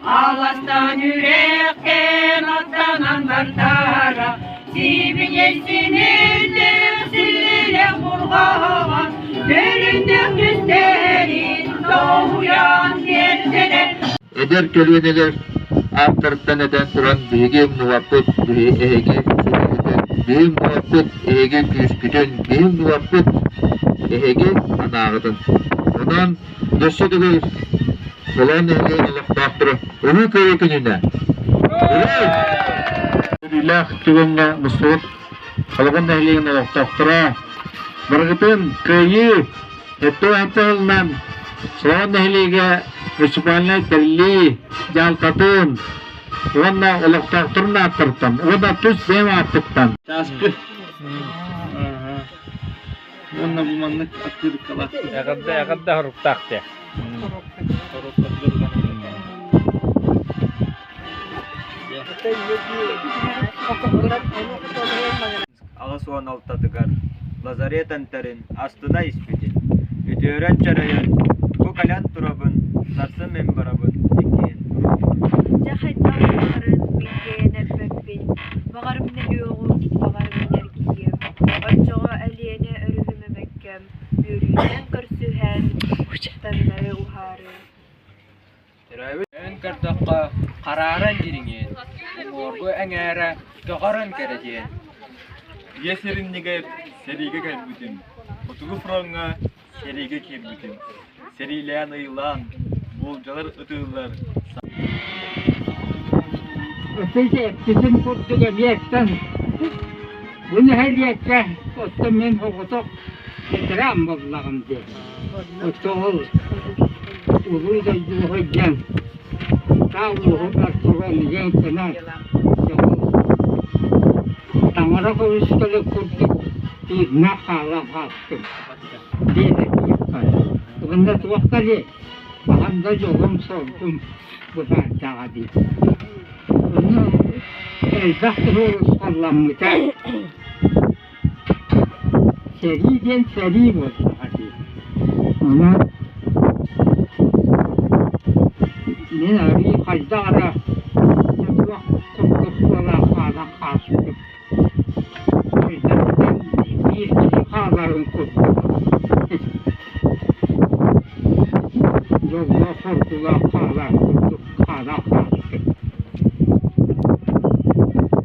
Аластан үрэхтэн аттанан бартара, Сибиҥэй симирдээх силлилэх бурҕаҕа, Дөлүннэх түстэрин тоһуйан биэрдилэр. Эдэр көлүөнэлэр ааттарыттан этэн туран биһиги умнубаппыт, эһиги сүрэххитин, биһиги умнубаппыт, эһиги күүскүтүн, биһиги умнубаппыт, эһиги санааҕытын. Онон өссө төгүл Солоон нэһилиэгин олохтоохторо Улуу Кыайыы күнүнэ! Үөрүүлээх түгэҥҥэ мустубут Солоҕон нэһилиэгин олохтоохторо барыгытын Кыайыы Эттэ тылынан Солоҕон нэһилиэгэ муниципальнай тэриллии дьаһалтатын уонна олохтоохторун ааттарыттан уонна тус бэйэм ааппыттан Чааскы. Уонна бу маннык открыткалаах. Эҕэрдэ эҕэрдэ хоруктаах дии. 86-тыгар лазарет эмтэрин астына испитин, үтүөрэн чөрөйөн, бу кэлэн турабын, сарсын мин барабын иккиэн. Дьэ хайдах буоларын мин кыайан эппэппин, баҕар мин өлүөҕүм, баҕар мин эргийиэм, оччоҕо Элиэнэ өрүһүм эбэккэм, үөрүүнэн көрсүһэн, таҥнары уһаарыам. Төрөөбүт өйүн көрдөххө, харааран дириҥиэн, уҥуоргу эҥээрэ көҕөрөн кэрэтиэн. Ийэ сириннигэр сэриигэ кэлбитим, Хотугу фроҥҥа сэриигэ киирбитим. Сэриилээн ыйылаан, буулдьалар ытыыллар. Ытыс эппитин курдук эмиэттэн бу нэһилиэккэ оттон мин соҕотох ветеран буоллаҕым дии. Оттон ол улуу дойдуга сылдьан таа уоһугар туран ийэҥ кына таҥара көмүскэлэ курдук тыыннаах хаалан хаалтым диэн этиэххэ. Уонна туохха диэ хаһан да дьолум-соргум быһаардаҕа дии. Онно элбэх киһи урусхалламмыта. Сэрии диэн сэрии буоллаҕа дии. Онон мин арыый хайдах эрэ туох курдук буолан хаалан хаалбытым. Элбэхтэн биир киһи хааларын курдук. Дьоллоох-соргулаах хаалар курдук хаалан хаалбытым.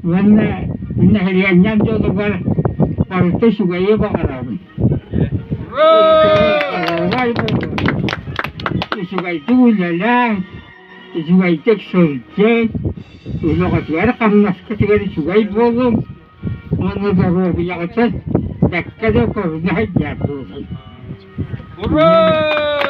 Уонна нэһилиэнньэм дьолугар барыта үчүгэйи баҕарабын. Үчүгэйдик үлэлээҥ, үчүгэйдик сылдьыҥ, үлэҕитигэр хамнаскытыгар үчүгэй буолуҥ уонна доруобуйаҕытын бэккэ да көрүнэ сылдьар буолуҥ. Ура!